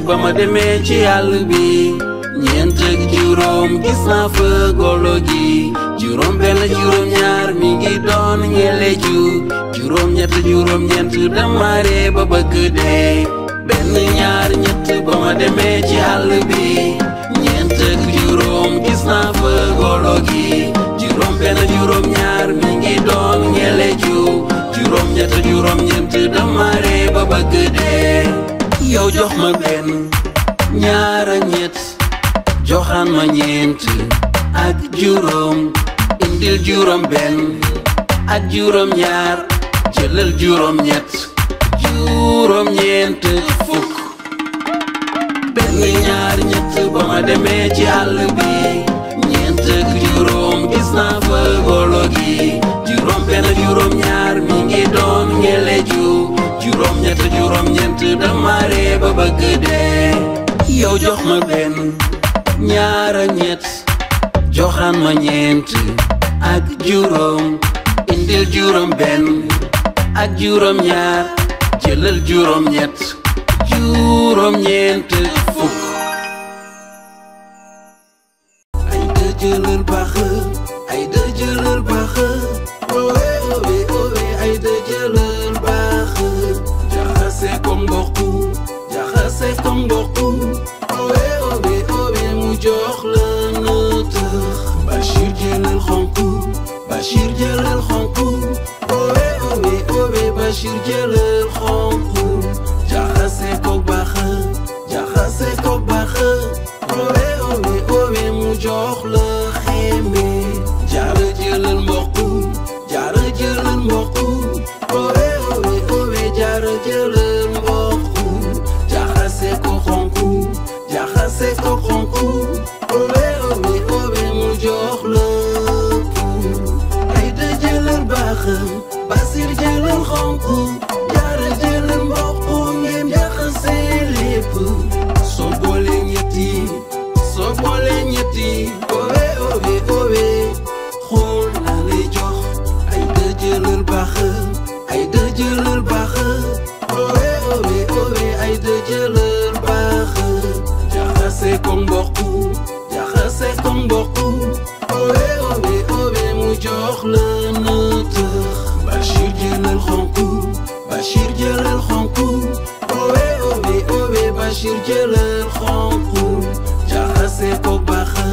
bama demee ci àll bi ñeent ak juróom gis naa fa golo gi juróom benn juróom ñaar mi ngi doon ngeleju juróom ñett juróom ñeent damare ba bëgg dee benn ñaar ñett bama demee ci àll bi ñeent ak juróom gis naa fa golo gi juróom benn juróom ñaar mi ngi doon ngeleju juróom ñett juróom ñeent damare ba bëgg dee yow jox ma benn ñaar ak ñett joxaan ma ñeent ak juróom indil juróom benn ak juróom ñaar jëlal juróom ñett juróom ñeent fukk benn ñaar ñett ba ma demee ci àll bi ñeent ak juróom gis naa fa golo gi juróom benn juróom ñaar mi ngi doon ngeleju juróom ñett juróom ñeent damare ba bëgg dee yow jox ma benn ñaar ak ñett joxaan ma ñeent ak juróom indil juróom benn ak juróom ñaar jëlal juróom ñett juróom ñeent fukk ay da jëlal baax ay da jëlal baax owe owe owe ay da jëlal baax jaxase ko mboqu jaxase ko mboqu owe owe owe mu jox la nëtëx Bachir jëlal xonku Bachir jëlal xonku owe owe owe Bachir jëlal xonku jaxase ko baax jaxase ko baax owe owe owe mu jox la xeme jaara jëlal mboqu jaara jëlal mboqu owe owe owe jaara jëlal mboqu jaxase ko xonku jaxase ko xonku owe owe owe mu jox la ay da jëlal baax Bachir jëlal xonku jox la nëtëx Bachir jëlal xonku Bachir jëlal xonku owe owe owe Bachir jëlal xonku jaxase ko baxa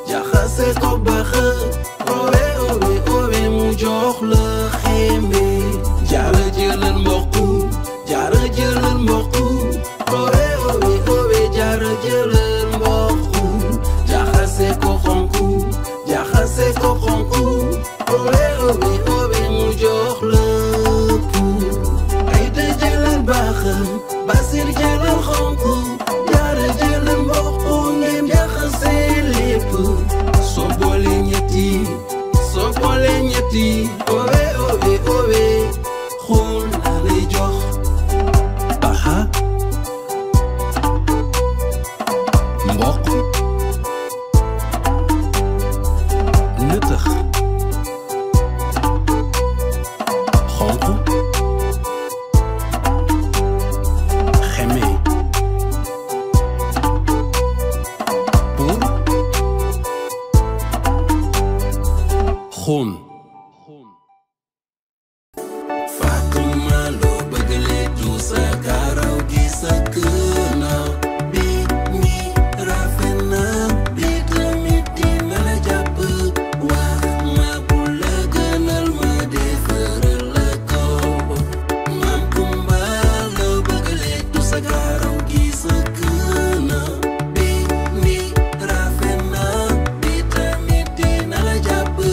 jaxase ko baxa owe owe owe mu jox la xembe jaara jëlal mboqu jaara jëlal mboqu owe owe owe jaara jëlal mboqu jaxase ko xonku jaxase ko xonku owe owe owe mu jox la Basir jëlal xonku jaara jëlal mboqu ngeen jaxase lépp soo boole ñetti owe owe owe xool la lay jox baxa mboq nëtëx xonku xun Fatuma loo bëgg leetu sa karaw gi sa këna bi mi rafet na bi tamit dina la jàpp wax ma bu la gënal ma defaral la ko Maam Kumba loo bëgg leetu sa karaw gi sa këna bi mi rafet na bi tamit dina la jàpp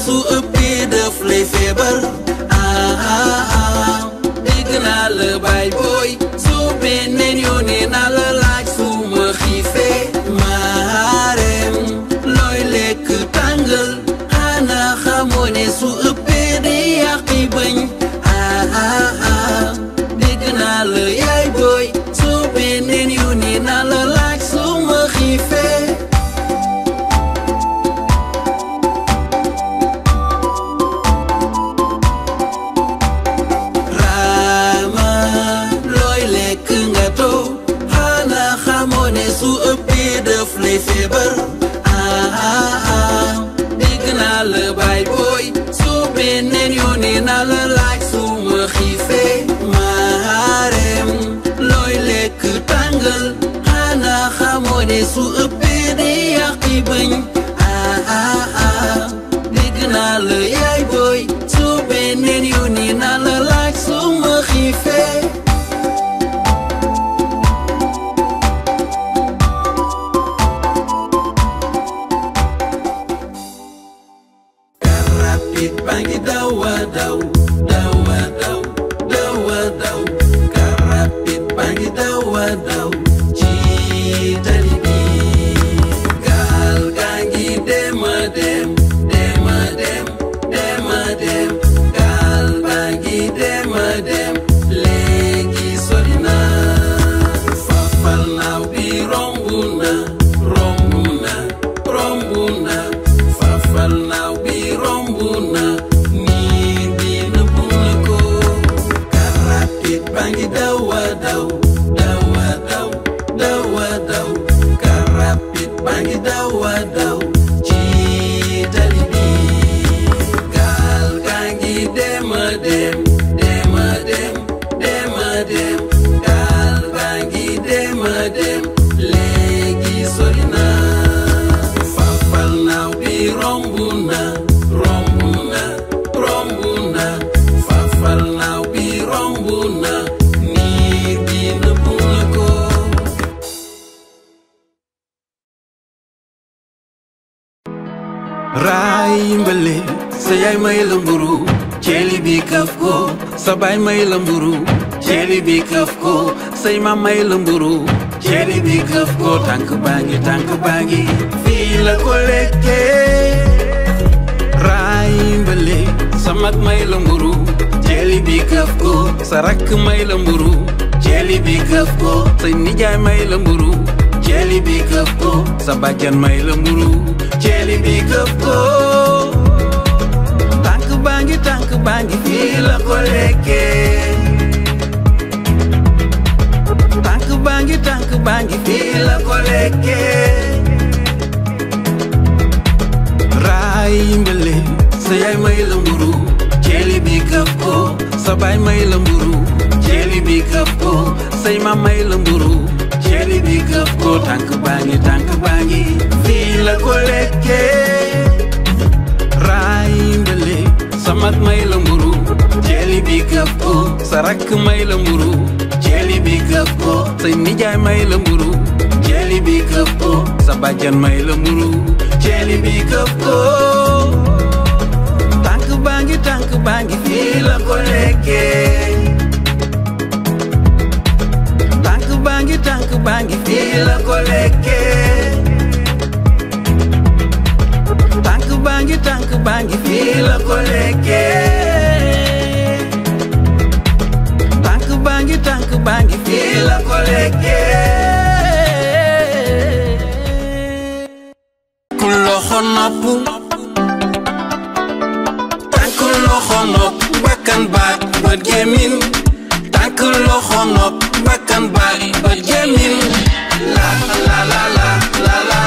su ëppee daf lay feebar dégg naa la baay booy soo beneen yoonee naa la laaj su ma xiifee maareem looy lekk tàngal xanaa xamoo ne su ëppee day yàqi bañ dégg naa la yaay booy soo beneen yoonee naa la laaj su ma xiifee su ëppee daf lay feebar dégg naa la baay booy soo beneen yoonee naa la laaj su ma xiifee maareem looy lekk tàngal xanaa xamoo ne su ëppee day yàqi bañ dégg naa la yaay booy soo beneen yoonee naa la laaj su ma xiifee bangi dawa daw dawa daw dawa daw car rapide bangi dawa daw ci tali bi gaal gangi dema dem dema dem dema dem gaal bangi dema dem léegi sori na fafal naaw bi rombu na rombu na rombu na rombu na fafal naaw bi rombu na niir bi nëbbu na ko raay mbale sa yaay may la mburu ceeli bi kaf ko sa baay may la mburu ceeli bi kaf ko say ma may la mburu ceeli bi kaf ko tànk baangi fii la ko lekkee raay mbale sa mag may la mburu ceeli bi kaf ko sa rakk may la mburu ceeli bi kaf ko say nijaay may la mburu ceeli bi kaf ko sa bàjjan may la mburu ceeli bi kaf ko tànk baangi fii la ko lekkee tànk baangi fii la ko lekkee raay mbale sa yaay may la mburu ceeli bi kaf ko sa baay may la mburu ceeli bi kaf ko say ma may la mburu ceeli bi kaf ko tànk baangi fii la ko lekkee raay mbale sa mag may la mburu ceeli bi kaf ko sa rakk may la mburu ceeli bi kaf ko say nijaay may la mburu ceeli bi kaf ko sa bàjjan may la mburu ceeli bi kaf ko tànk baangi fii la ko lekkee tànk baangi fii la ko lekkee tànk baangi fii la ko lekkee tànk baangi fii la ko lekkee ku loxo nopp tànk loxo nopp bakkan baat bët gémmiñ tànk loxo nopp bakkan baat bët gémmiñ la la la la la la la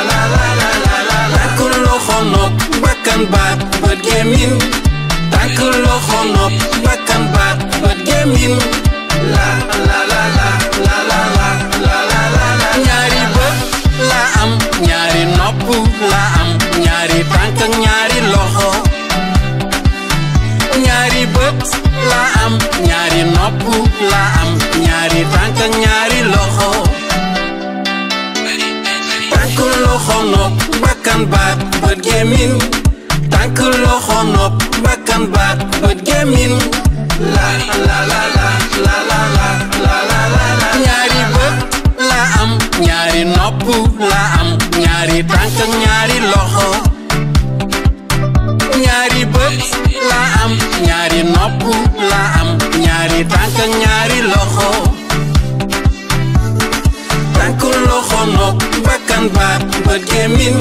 la la la tànk loxo nopp bakkan baat bët gémmiñ tànk loxo nopp bakkan baat bët gémmiñ la la la la la la la la la ñaari bët la am ñaari nopp la am ñaari tànk ak ñaari loxo ñaari bët la am ñaari nopp la am ñaari tànk ak ñaari loxo tànk loxo nopp bakkan baat bët gémmiñ tànk loxo nopp bakkan baat bët gémmiñ la la la la la la la la la ñaari bët la am ñaari nopp la am ñaari tànk ak ñaari loxo ñaari bët la am ñaari nopp la am ñaari tànk ak ñaari loxo tànk loxo nopp bakkan baat bët gémmiñ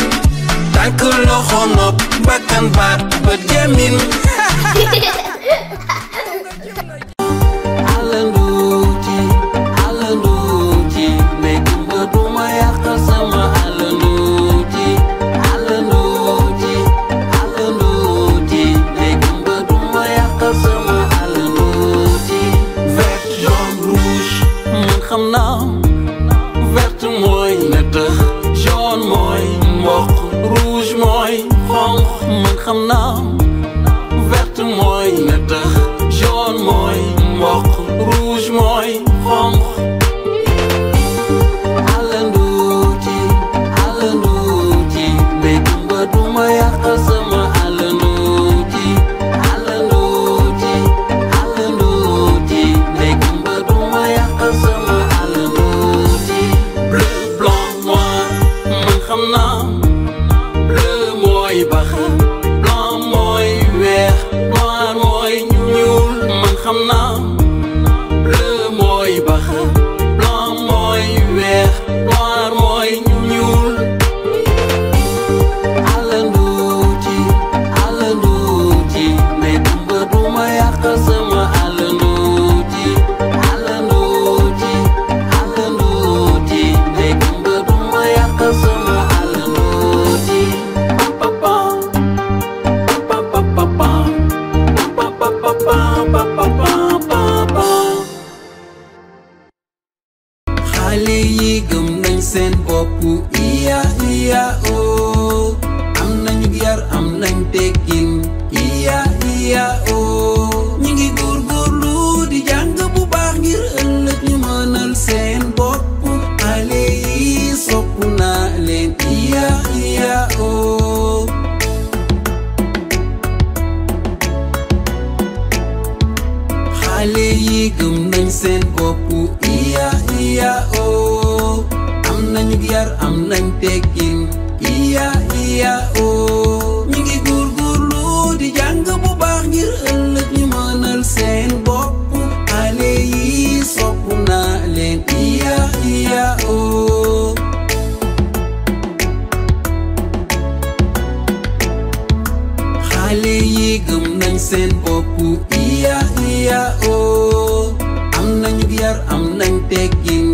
tànk loxo nopp bakkan baat bët gémmiñ alanduuti ne kumba duma yàq sama alanduuti ne kumba duma yàq sama alanduuti vert jaune rouge man xam naa vert mooy nëtëx jaune mooy mboq rouge mooy xonq man xam naa vert mooy nëtëx jaune mooy mboq rouge mooy xonq alanduuti ne kumba duma yàq sama alanduuti ne kumba duma yàq sama alanduuti bleu blanc noir man xam naa bleu mooy baxa blanc mooy nañ teggin iya iya oh ñu ngi góorgóorlu di jàng bu baax ngir ëllëg ñu mënal seen bopp xale yi sopp naa leen iya iya oh xale yi gëm nañ seen bopp iya iya oh am nañu yar am nañ teggin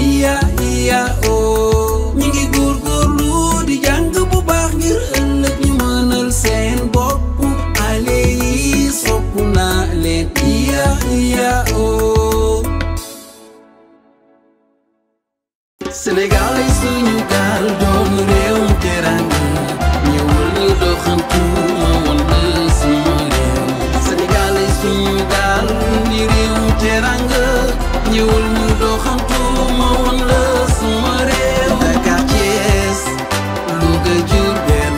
iya iya oh ñu ngi góorgóorlu di jàng bu baax ngir ëllëg ñu mënal seen bopp xale yi sopp naa leen iya iya oh Sénégal ay suñu gaal doon réewum teranga ñëwal ñu doxantu ma woon la sama réew Sénégal ay suñu gaal di réewum teranga ñëwal ñu doxantu ma woon la sama réew Dakar Thiès Louga Diourbel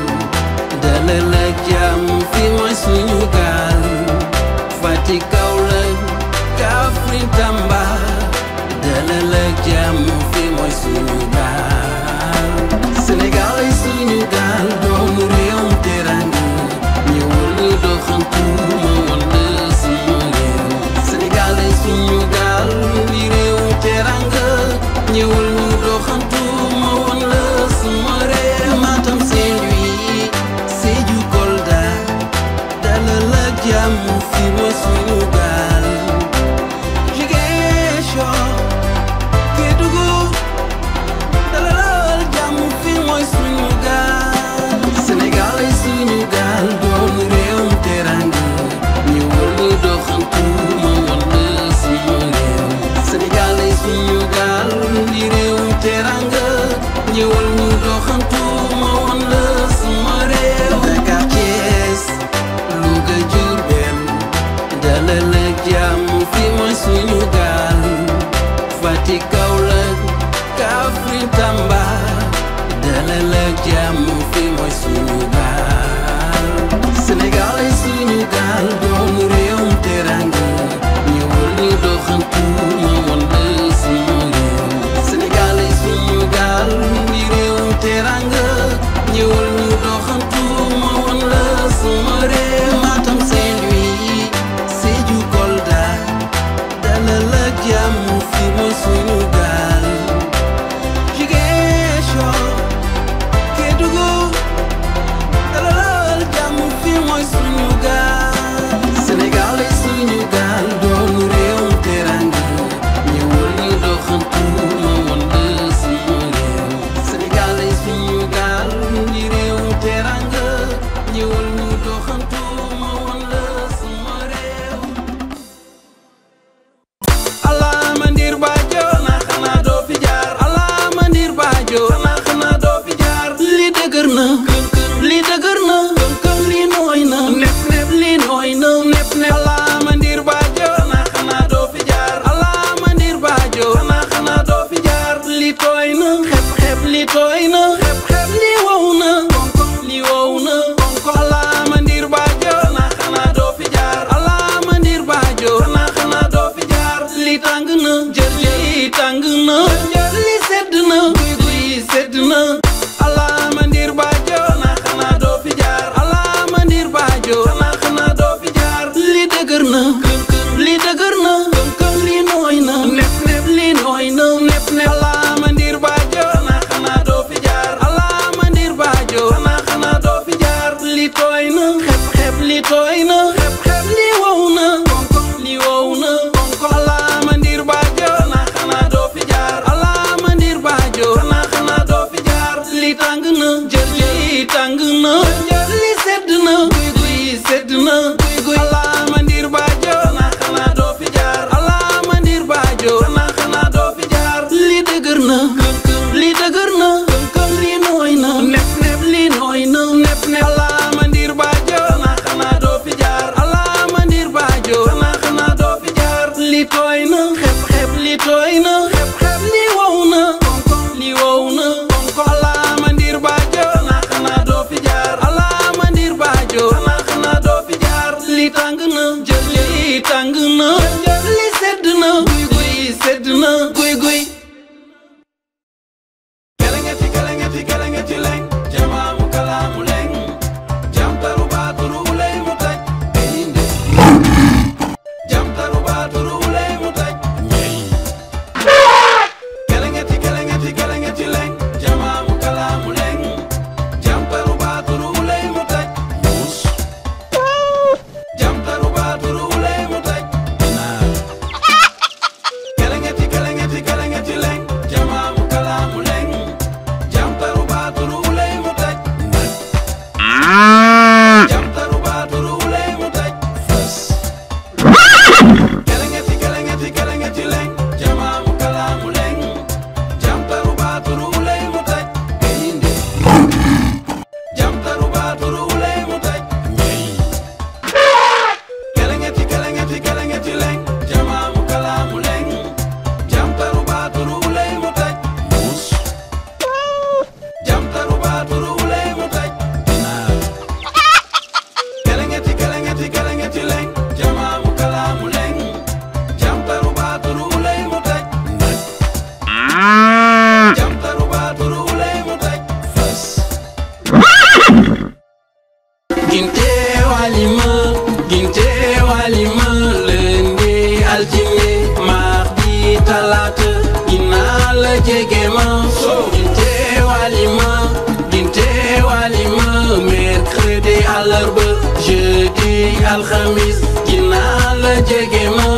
mercredi àllarba jeudi alxamis ginnaaw la jege ma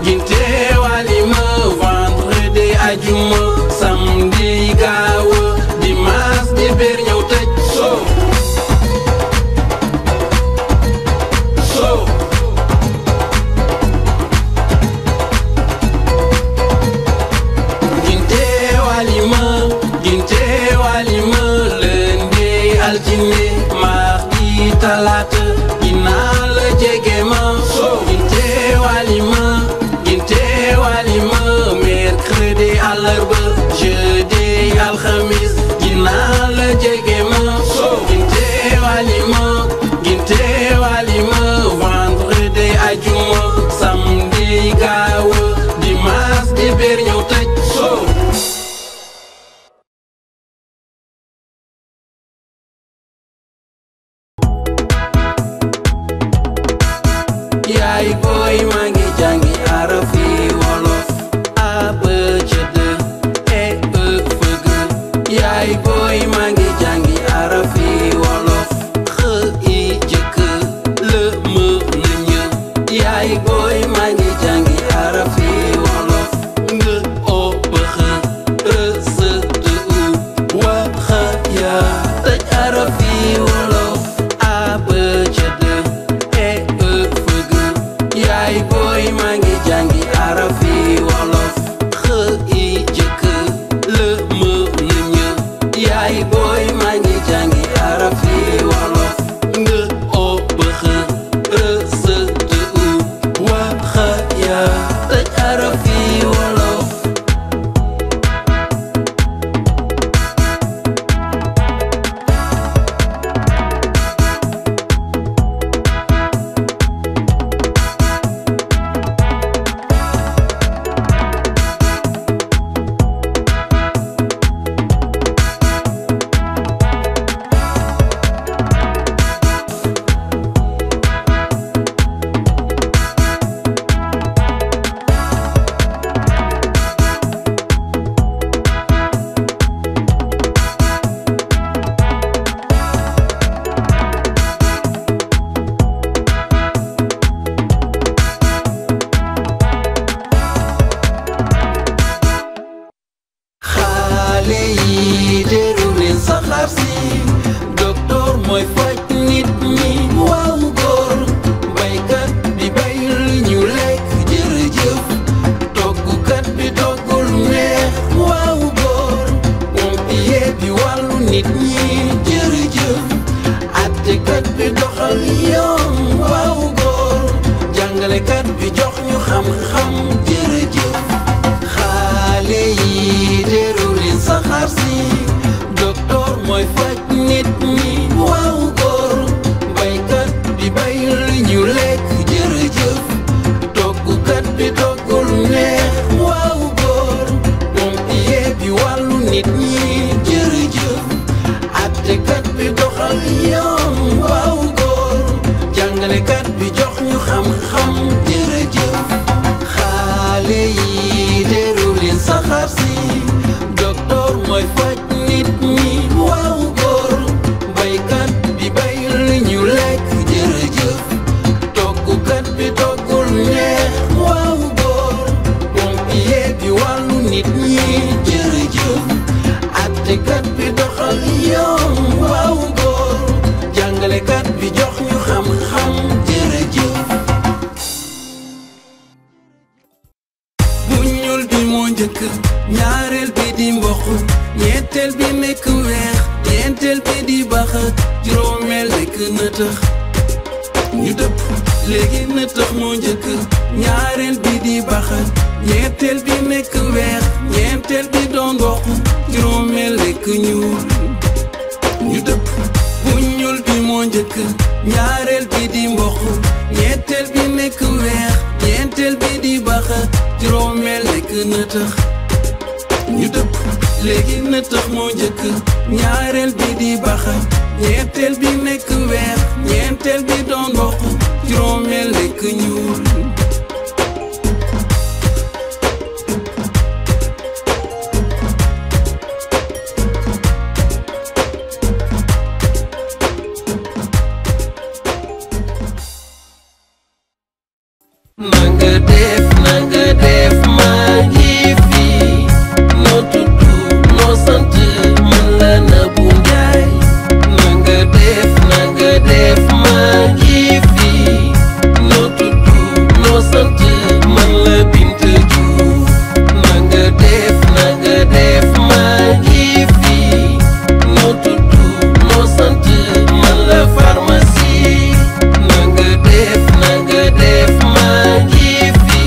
ginte walima vendredi ajuma samedi gaawa dimanche dibéer ñëw tëj altine mardi talaata ginnaaw la jege ma ginte walima mercredi àllarba jeudi alxamis ginnaaw la jege ma ginte walima vendredi ajuma samedi gaawa dimanche dibéer ñëw tëj yaay booy maa ngi jàngi arafi wolof a b c d e e f g yaay booy maa ngi jàngi arafi wolof x i j k l m n ñ yaay booy maa ngi jàngi arafi wolof ng o b x r s t u wa x ya tëj arafi wolof a b c d yaay booy maa ngi jàngi arafi wolof x i j k l m n ñ yaay booy maa ngi jàngi arafi wolof ng o b x r s t u wa x ya tëj arafi wolof saxaar si docteur mooy faj nit ñi waaw góor baykat bi bay lu ñu lekk jërëjëf toggukat bi toggul neex waaw góor pompier bi wàllu nit ñi jërëjëf attekat bi doxal yoon waaw góor jàngalekat bi jox ñu xam-xam jërëjëf xaale yi deru leen saxaar si docteur mooy faj nit ñi waaw góor baykat bi bay lu ñu lekk jërëjëf toggukat bi toggul neex waaw góor pompier bi wàllu nit ñi jërëjëf attekat bi doxal yoon waaw góor jàngalekat bi jox ñu xam-xam jërëjëf xaale yi deru leen saxaar si docteur mooy faj nit ñi waaw góor baykat bi bay lu ñu lekk jërëjëf toggukat bi toggul neex waaw góor pompier bi wàllu nit ñi jërëjëf attekat bi doxal yoon waaw góor jàngalekat bi jox ñu xam-xam jërëjëf bu ñuul bi moo njëkk ñaareel bi di mboq ñetteel bi nekk weex ñeenteel bi di baxa juróomeel nekk nëtëx ñu dëpp léegi nëtëx moo njëkk ñaareel bi di baxa ñetteel bi nekk weex ñeenteel bi doon mboq juróomeel nekk ñuul ñu dëpp bu ñuul bi moo njëkk ñaareel bi di mboq ñetteel bi nekk weex ñeenteel bi di baxa juróomeel nekk nëtëx ñu dëpp léegi nëtëx moo njëkk ñaareel bi di baxa ñetteel bi nekk weex ñeenteel bi doon mboq juróomeel nekk ñuul nanga def maa ngi fi noo tudd noo sant man la Nabou Ndiaye nanga def maa ngi fi noo tudd noo sant man la Binta Diouf nanga def maa ngi fi noo tudd noo sant man la pharmacie nanga def maa ngi fi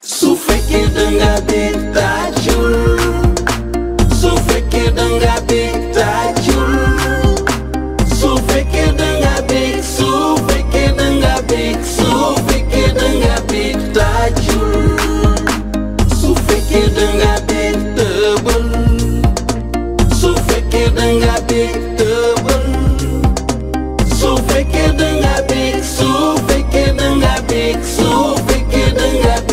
Su fekkee danga bég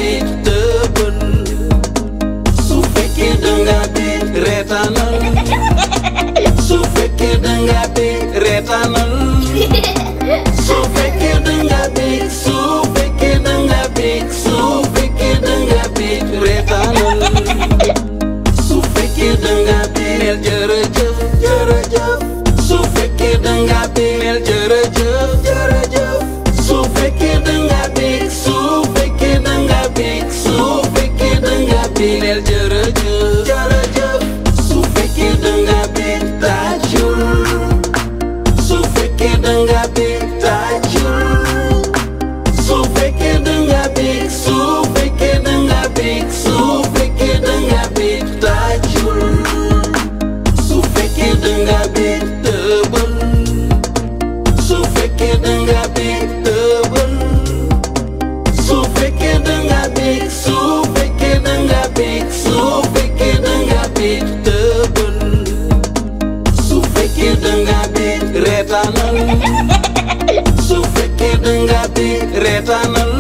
bi neel jërëjëf jërëjëf su fekkee danga bég tàccul su fekkee danga bég tàccul su fekkee danga bég su fekkee danga bég su fekkee danga bég tàccul su fekkee danga bég tëbal su fekkee danga bég tëbal su fekkee danga bég su fekkee danga bég su fekkee danga bég tëbal su fekkee danga bég reetaanal su fekkee danga bég reetaanal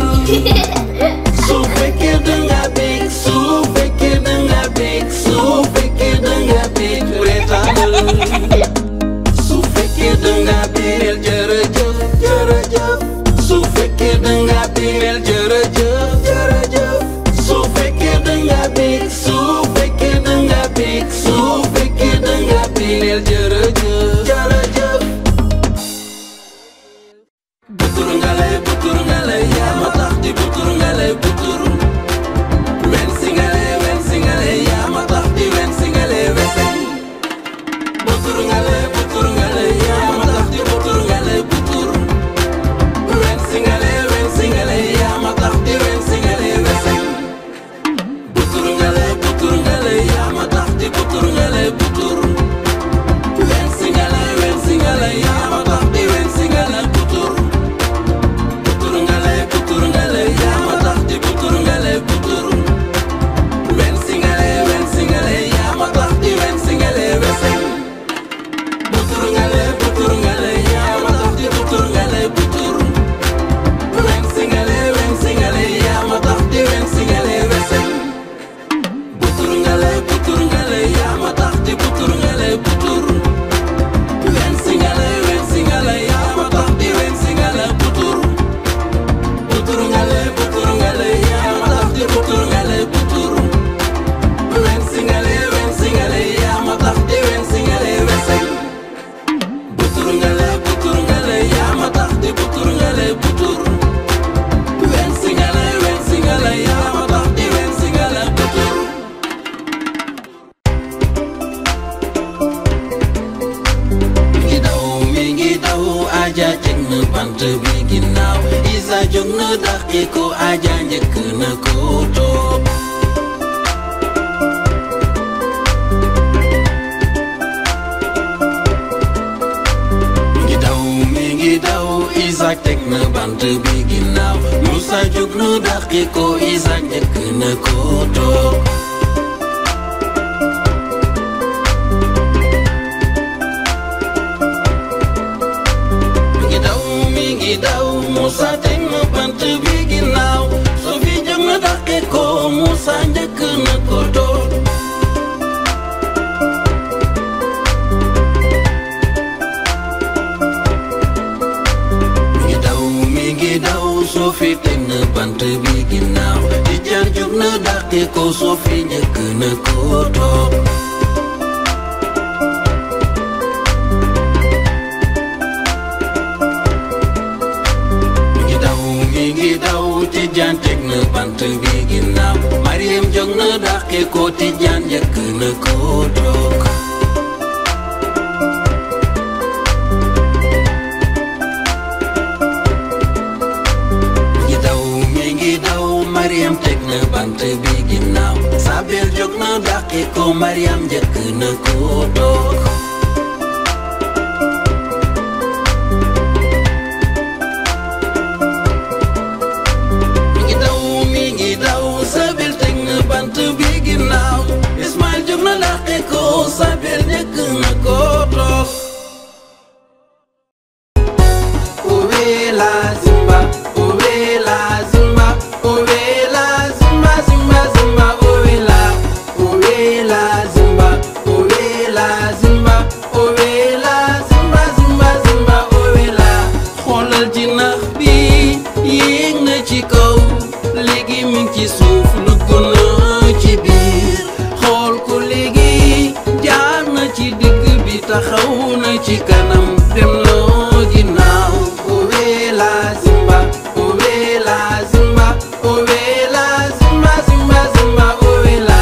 su fekkee danga bég su fekkee danga bég su fekkee danga bég reetaanal su fekkee danga bég neel jërëjëf jërëjëf su fekkee danga bég neel jërëjëf jërëjëf su fekkee danga bég su fekkee danga bég su fekkee danga bég neel jërëjëf jërëjëf buturu ngale yaa ma tax di buturu ngale buturu wen singale yaa ma tax di wen singale wesen buturu ngale yaa ma tax di buturu ngale buturu wen singale yaa ma tax di wen singale wesen buturu ngale yaa ma tax di buturu ngale buturu wen singale yaa ma tax di wen singale buturu buturu ngale yaa ma tax di buturu ngale buturu wen singale yaa ma tax di wen singale wesen buturu ngale yaa ma tax di buturu ngale buturu wen singale yaa ma tax di wen singale wesen buturu ngale yaa ma tax di buturu ngale buturu wen singale yaa ma tax di wen singale buturu buturu ngale yaa ma tax di buturu ngale buturu wen singale yaa ma tax di wen singale wesen buturu ngale yaa ma tax di buturu ngale buturu wen singale yaa ma tax di wen singale buturu mi ngi daw aja teg na bant bi ginnaaw isa jóg na dàqi ko aja njëkk na ko toog mi ngi daw Isaac teg na bant bi ginnaaw Musa jóg na dàqi ko Isaac njëkk na ko toog mi ngi daw Musa teg na bant bi ginnaaw Sofi jóg na dàqi ko Musa njëkk na ko toog Sofi teg na bant bi ginnaaw Tijaan jóg na dàqi ko Sofi njëkk na ko toog mi ngi daw Tijaan teg na bant bi ginnaaw Mariam jóg na dàqi ko Tijaan njëkk na ko toog Mariam teg na bant bi ginnaaw Sabel jóg na dàqi ko Mariam njëkk na ko toog mi ngi daw Sabel teg na bant bi ginnaaw Ismail jóg na dàqi ko Sabel njëkk na ko toog taxaw na ci kanam dem loo ginnaaw. Owe la Zimba, owe la Zimba, owe la Zimba, Zimba, Zimba, owe la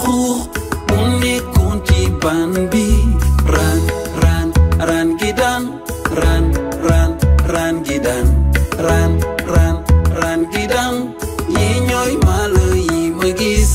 xuux mu nekkoon ci ban bi ran ran ran gi daan ran ran ran gi daan ran ran ran gi daan yi ñooy mala yi ma gis